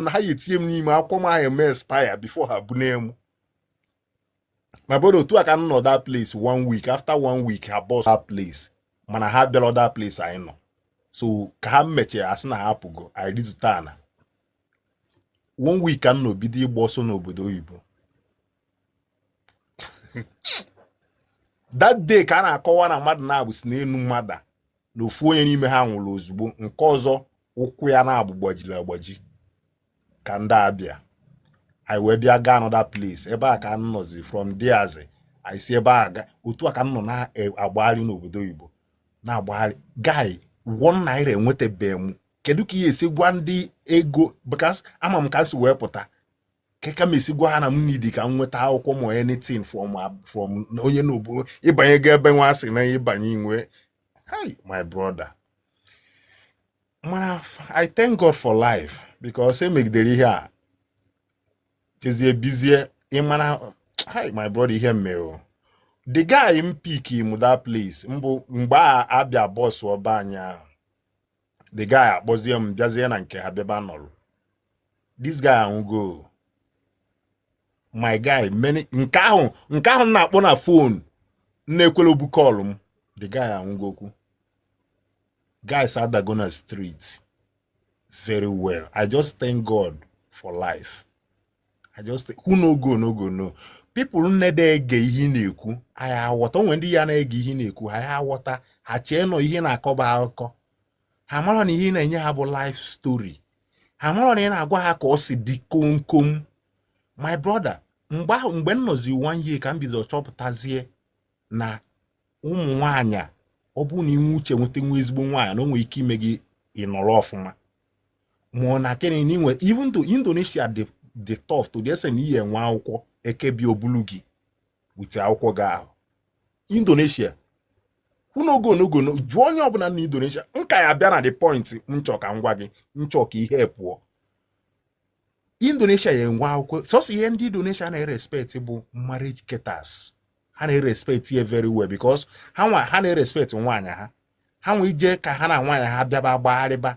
Na ha ya etinye m n'ime akwụkwọ m ahụ eme expire before ha bunye m. My brother, otu a ka m nọ that place one week. After one week, ha bust that place, mana ha bịara that place anyị nọ. So ka ha mechie, asị na ha apụgo, anyị ritụta ana. One week ka m nọ bido ịgba ọsọ n'obodo oyibo. That day ka a na-akọwa na mmadụ na-abụ si n'elu mmadụ na ofu onye n'ime ha nwụrụ ozugbo, nke ọzọ ụkwụ ya na-abụ gbajiri agbaji. Ka ndị abịa, anyị wee bịa gaa another place. Ebe a ka m nọzi. From there, anyị si ebe a ga. Otu a ka m nọ na-agbagharị n'obodo oyibo, na-agbagharị. Guy, ₦1 enwetabeghị m. Kedu ka ihe esi gwa ndị ego? Because ama m ka m si wee pụta. Ka m esi gwa ha na m need ka m nweta akwụkwọ ma anything from onye n'obodo ịbanye ga ebe nwa sị na ịbanye inwe. Hi, my brother, mana I thank God for life, because emegidere ihe a chezie bizie. Ịmara, hi, my brother, ihe mere the guy m pick m that place mbụ mgbe a abịa bọs ọba anyị ahụ, the guy akpọzie m, bịazie na nke ha bịaba nọrọ. This guy anwụgo, my guy. Many nke ahụ m na-akpọ na phone na-ekwere obu call m, the guy anwụgokwu. Guys adago na street very well. I just thank God for life. I just who no go no go no people nnede ege ihe ị na-ekwu anyị aghọta. Onwe ndị ya na-ege ihe ị na-ekwu, anyị aghọta. Ha chee nọ ihe na-akọba akụkọ. Ha mara na ihe ị na-enye ha bụ life story. Ha mara na ị na-agwa ha ka ọ si dị komkom. My brother, mgbe ahụ, mgbe m nọzi one year, ka m bido chọpụtazie na ụmụ nwaanyị, ọ bụrụ na inwe uche nweta nwa ezigbo nwaanyị, na o nwere ike ime gị ịnọrọ ọfụma. Ma ọ na kene na inwe, even though Indonesia dị tough to the extent na iyi enwe akwụkwọ ekebi obulu gị with akwụkwọ gị ahụ. Indonesia, who no go no go no. Jụọ onye ọbụla na Indonesia. Nka ya bịa na the point nchọ ka m gwa gị, nchọ ka ihe pụọ. Indonesia ya enwe akwụkwọ. Sọsọ ihe ndị Indonesia na-erespect bụ marriage KITAS. Ha na-erespect ya very well, because ha nwa ha na-erespect nwaanyị ha. Ha nwe ije ka ha na nwaanyị ha bịaba gbagharịba,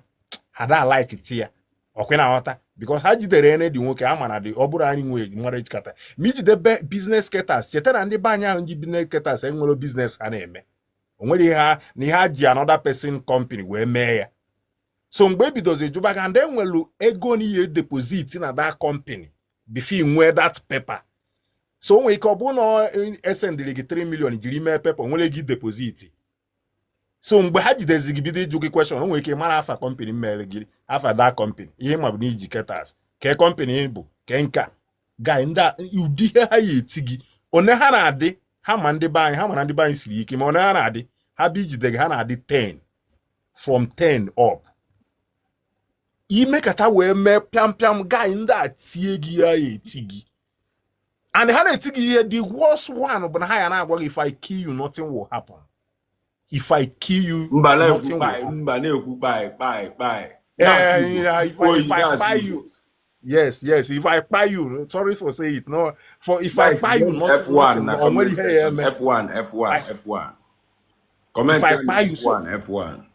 ha da like ti ya ọkwe na nghọta, because ha jidere ene dị nwoke ama na dị. Ọ bụrụ anyị nwe marriage KITAS, ma ijide business KITAS, cheta na ndị be anyị ahụ ji business KITAS enwere business ha na-eme. O nwere ihe ha na ihe ha ji another person company wee mee ya. So mgbe ebidozi jụba ka ndị enwelu ego n'ihe deposit na that company before nwee that paper. So o nwere ike ọ bụrụ na esendịrị gị 3 million jiri mee paper, nwere gị deposit. So mgbe ha jidezi gị, bido ịjụ gị question, o nwere ike mara afa company mere gị, afa that company. Ihe ma bụ na iji KITAS ke company bụ ke nka. Guy, ndị ụdị ihe ha ya eti gị, one ha na-adị, ha ma ndị be anyị, ha ma na ndị be anyị siri ike. Ma one ha na-adị, ha bụ ijide gị, ha na-adị 10, from 10 up. Imekata wee mee pịam pịam, guy, ndị a tie gị ya, ya eti gị. And ha na-eti gị ihe, the worst one bụ na ha ya na-agwa gị, "If I kill you, nothing will happen. If I kill you, Mba na-ekwu nothing will kpai happen." Mba na-ekwu kpai kpai kpai. Yeah, if I kpai you, yes, if I kpai you, sorry for saying it, no, for if I kpai you, nothing, F1 nothing. na O nwere comment ihe ya section. eme. F1, F1, F1 comment. If I kpai you, so F1, F1.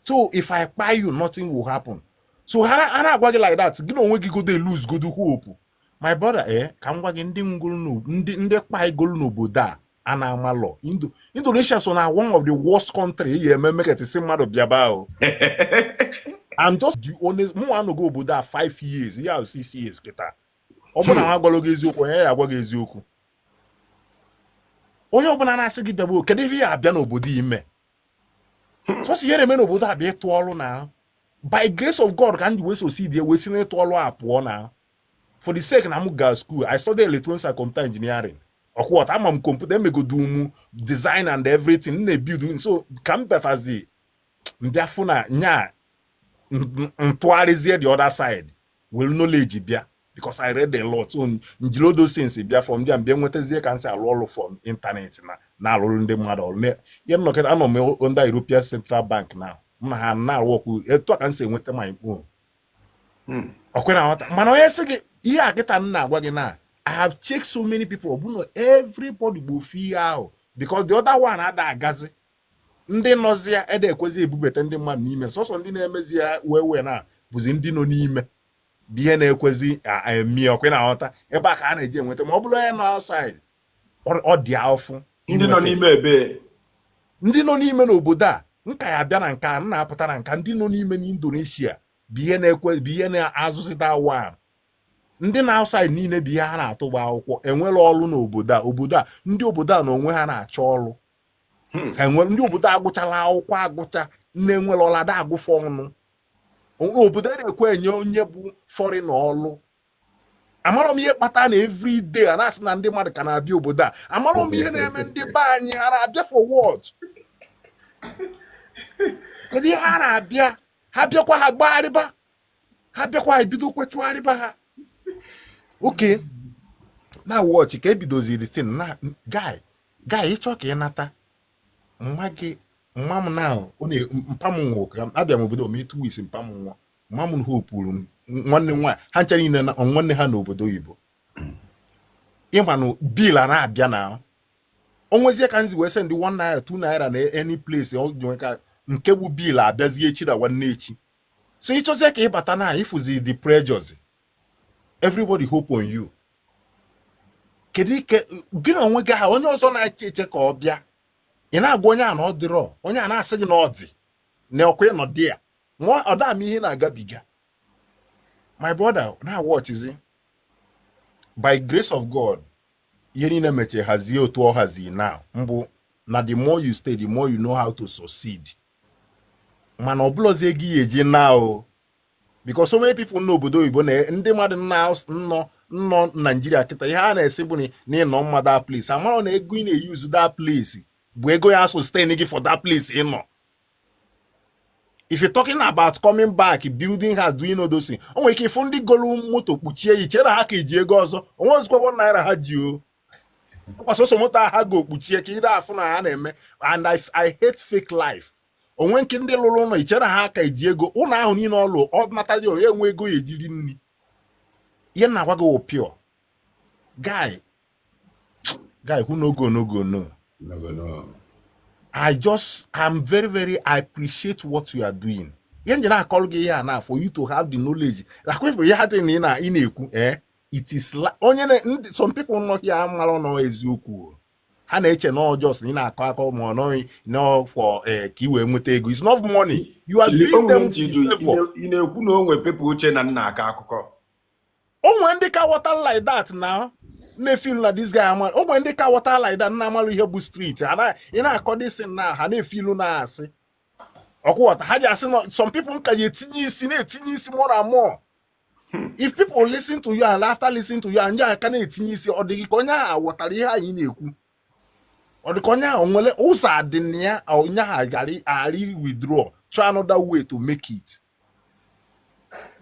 So if I kpai you, nothing will happen. So ha na-agwa gị like that, gị na onwe gị godo lose godo hope. My brother, ka m gwa gị, ndị ngwuru ndị kpaigolu n'obodo a a na-amalọ. Indonesia so na one of the worst country ya eme meketisi mmadụ bịaba o. I'm just the honest. Mụ anọgo obodo a 5 years ya, 6 years kịta. Ọ bụrụ na ha agwalụ gị eziokwu, onye ya agwa gị eziokwu? Onye ọbụla na-asị gị bịaba, kedu ife ya abịa n'obodo ime? Sọsọ ihe na-eme n'obodo a bụ ịtụ ọrụ. Na by grace of God ka m ji wee succeed, wee si n'ịtụ ọrụ a pụọ. Na for the sake na m gaa school, I studied electronics and computer engineering. Ọkwọta ama m kọmputa, emegodu m design and everything m na-ebuild. So ka m batazi mbịa fụ na nya ntụgharịzie the other side, were knowledge bịa, because I read a lot. So njiri odo things bịa from there, mbịa nwetazie ka m si alụ ọrụ from internet na na-alụrụ ndị mmadụ ọrụ. Ihe nnọkịta anọ m under European Central Bank now, m na ha na-arụ ọkụ. Etu a ka m si enweta my own. Ọkwe na nghọta. Mana onye sị gị ihe a kịta m na-agwa gị na I have checked so many people, ọ bụ na everybody bụ ofu ihe ahụ, because the other one ada agazi. Ndị nọzi ya ede ekwezi ebubata ndị mmadụ n'ime. Sọsọ ndị na-emezi ya wee wee na bụzi ndị nọ n'ime. Bụ ihe na-ekwezi emi ọkwe na-aghọta ebe a ka a na-eji enweta, ma ọ bụrụ onye nọ outside, ọ dị afụ. Ndị nọ n'ime ebe? Ndị nọ n'ime n'obodo a, nka ya abịa na nka m na-apụta na nka. Ndị nọ n'ime n'Indonesia bụ ihe na-ekwe, bụ ihe na-azụzita one. Ndị na outside niile bụ ihe ha na-atụgba akwụkwọ, enwere ọrụ n'obodo a. Obodo a, ndị obodo a na onwe ha na-achọ ọrụ. Ha enwere ndị obodo agụchala akwụkwọ agụcha na-enwere ọla ada agụfọ ọnụ. Obodo a na-ekwe enye onye bụ foreign ọlụ. Amarọ m ihe kpata na everyday a na-asị na ndị mmadụ ka na-abịa obodo a. Amarọ m ihe na-eme ndị be anyị. Ha na-abịa for what? Kedu ihe ha na-abịa? Ha bịakwa, ha gbagharịba. Ha bịakwa, ha ebido kwechụgharịba ha. Oke na watch ka ebidoziri thing na guy, guy, ịchọ ka ị nata mma gị, mma m na ọ na mpa m nwụrụ ka abịa m obodo m 2 weeks, mpa m nwụọ. Mma m hopuru m nwanne m nwaanyị, ha ncha niile na nwanne ha n'obodo oyibo. Ịma na bill a na-abịa na o nwezie ka nzi wee send 1 naira, 2 naira na any place ọ dị ka nke bụ bill abịazie echi na nwanne echi. So ịchọzie ka ịbata na ịfụzi the pressures, everybody hope on you. Kedu ike gị na onwe gị ha onye ọzọ na-eche eche ka ọ bịa? Ị na-agwa onye a na ọ dịrọ, onye a na-asị gị na ọ dị na ọkwa ịnọ dị ya ma ọ dam ihe na-agabiga. My brother, na watchizi, by grace of God, ihe niile mechie hazie otu ọ hazie now. Mbụ na the more you stay, the more you know how to succeed. Mana ọ bụlọzi ego ihe eji na o, because so many people n'obodo oyibo na ndị mmadụ nọ nọ Naijiria kịta, ihe a na-esi bụ na ịnọ mma that place. Amara na ego ị na-eyuzu that place bụ ego ya sustain gị for that place ị nọ. If you're talking about coming back, building house, doing all those things, o nwere ike ịfụ ndị golu moto kpuchie ya, ichere ha ka eji ego ọzọ. Onwe ozikwa naira ha ji o ọkwa sọsọ moto ahụ ha go kpuchie ka ị afụ na ha na-eme. And I hate fake life. Onwe nke ndị lụrụ ụlọ, ichere ha ka eji ego ụlọ ahụ niile ọlụ ọ nataghị onye enwe ego ya ejiri nri. Ihe m na-agwa gị wụ pure. Guy, guy who no go no go no. No go no. I'm very, very, I appreciate what you are doing. Ihe nje na-akọrọ gị ihe a na for you to have the knowledge. Akwa ihe adịghị na ị na-ekwu, it is onye na ndị, some people nọ here amara nọ eziokwu o. Ha na-eche na ọ just na ị na-akọ akọ ma ọ nọghị nọ for ka ị wee nweta ego. It's not money. You are doing them favor. Ị na-ekwu na o nwe people uche na nna akọ akụkọ? O nwere ndị ka ghọta like that now. Na-efeel na this guy ama. O nwere ndị ka ghọta like that na amalụ ihe bụ street. Ha na ị na-akọ this thing na ha na-efilu na-asị. Ọkwụghọta ha ji asị na some people nka ji etinye isi na-etinye isi more and more. If people listen to you and after listening to you and ndị aka na-etinye isi, ọ dịghị ka onye ahụ ghọtara ihe anyị na-ekwu. Ọ dị ka onye ahụ nwere ụzọ adị na ya, onye ahụ gara ghara withdraw, try another way to make it.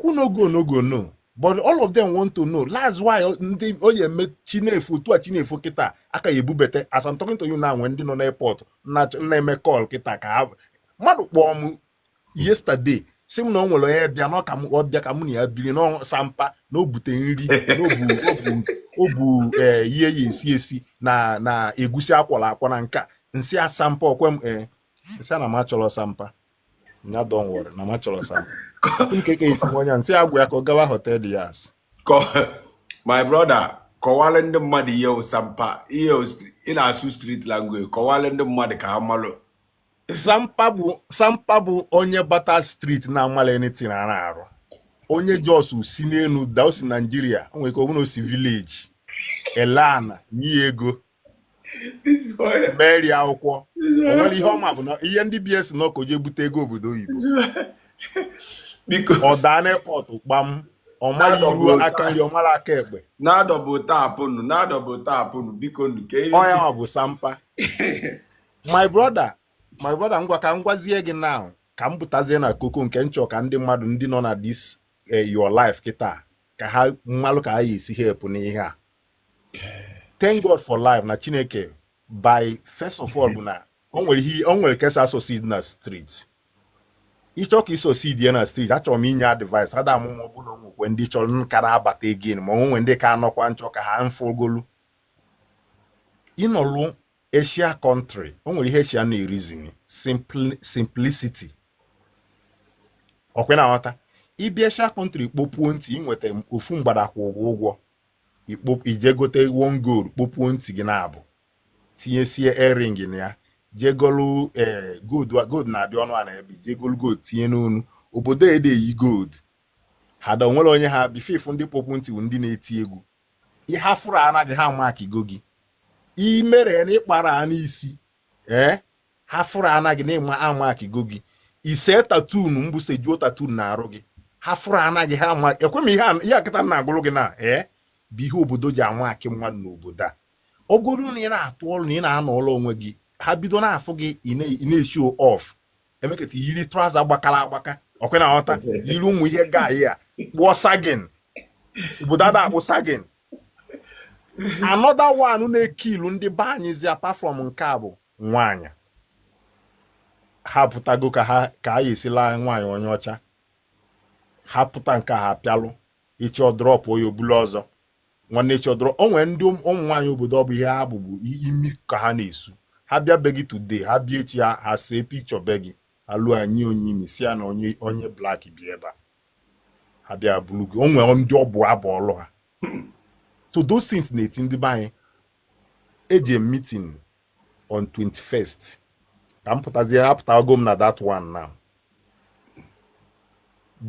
Who no go no go no. But all of them want to know. That's why ndị onye eme chinefu otu a chinefu kịta aka ya ebubete. As I'm talking to you now, when ndị nọ n'airport na-eme call kịta ka ha mmadụ kpọọ m yesterday, sị m na o nwere onye bịa na ọ ka m ọ bịa ka mụ na ya biri na sampa na o bute nri na o bu ihe ya esi esi na egusi akwọrọ akwọ na nka nsị asampa okwe m nsị a na m achọrọ sampa ya. Don't worry, na m achọrọ sampa nke ka esi onye nsị agwa ya ka ọ gawa hotel yas. My brother, kọwalụ ndị mmadụ ihe ụsampa, ihe ị na-asụ street language, kọwalụ ndị mmadụ ka ha malụ. Sampa bụ onye bata street na-amala anything a na-arụ, onye jos si n'elu da, o si Naijiria, o nwere ike ọ bụrụ na o si village ele ana nye ya ego meri akwụkwọ. O nwere ihe ọma bụ na ihe ndị bi esi na ka o jee bute ego obodo oyibo. Biko. Ọ daa n'airport kpam, ọ mara iru aka nri, ọ mara aka ekpe. Na-adọbụ tapụnụ, na-adọbụ tapụnụ, biko nụ ka ihe. Ọ ya bụ sampa. My brother, my brother, ngwa ka m gwazie gị now, ka m pụtazie na koko nke nchọ ka ndị mmadụ ndị nọ na this your life kịta ka ha mmalụ ka ha ya esi help n'ihe a. Thank God for life na Chineke. By first of all bụ na o nwere ihe o nwere kesa succeed na street. Ịchọ ka ị succeed ya na street, achọrọ m inye advice ada m, ma ọ bụla nwekwe ndị chọrọ nka na-abata again, ma o nwee ndị ka anọkwa nchọ ka ha mfụgolu ịnọlụ Asia country. O nwere ihe Asia na-erizini, simplicity. Ọkwe na nghọta Ịbịa Asia country, kpopuo ntị, inweta ofu mgbada kwụ ụgwọ ụgwọ ije gote one gold, kpopuo ntị gị na-abụ, tinyesie earring na ya, jegolu ee gold. Gold na-adị ọnụ a na ebe, jegolu gold tinye n'onu. Obodo ede eyi gold ha da onwere onye ha bifefu. Ndị kpọpụ ntị bụ ndị na-eti egwu. Ihe ha fụrụ anaghị ha amakigo gị imere na ịkpara ha n'isi. Ee, ha fụrụ anaghị na ịma amakigo gị ise tattoo mbụ sejuo tattoo na-arụ gị. Ha fụrụ anaghị ha ama ekwe m. Ihe ihe a kịta na-agụrụ gị na ee bụ ihe obodo ji ama akị mmadụ n'obodo a. Ọ bụrụ na ị na-atụ ọrụ na ị na-anọ ụlọ onwe gị, ha bido na-afụ gị, ị na-eshow off, emekata yiri trouser gbakara agbaka, ọkwe na nghọta, yiri ụmụ ihe gaị a kpụọ sagging. Obodo ada akpụ sagging. Another one na-ekilu ndị be anyị zi apart from nke a bụ nwaanyị. Ha pụtago ka ha ka a esi laa nwaanyị onye ọcha. Ha pụta nke a, ha pịalụ ịchọ drop onye obula ọzọ nwanne ịchọ drop o. Nwere ndị ụmụ nwaanyị obodo ọ bụ ihe ha bụbu imi ka ha na-esu. Ha bịa be gị today, ha bịa echi, ha see picture be gị, ha lụọ anyị onye imi si ya na onye onye black bi ebe a. Ha bịa bulu gị. O nwere ndị ọ bụ abụ ọlụ ha. So those things na-eti ndị be anyị. Eje meeting on 21st ka m pụtazie, apụtago m na that one now.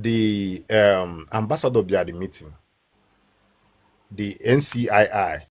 The ambassador bịa the meeting, the NCII.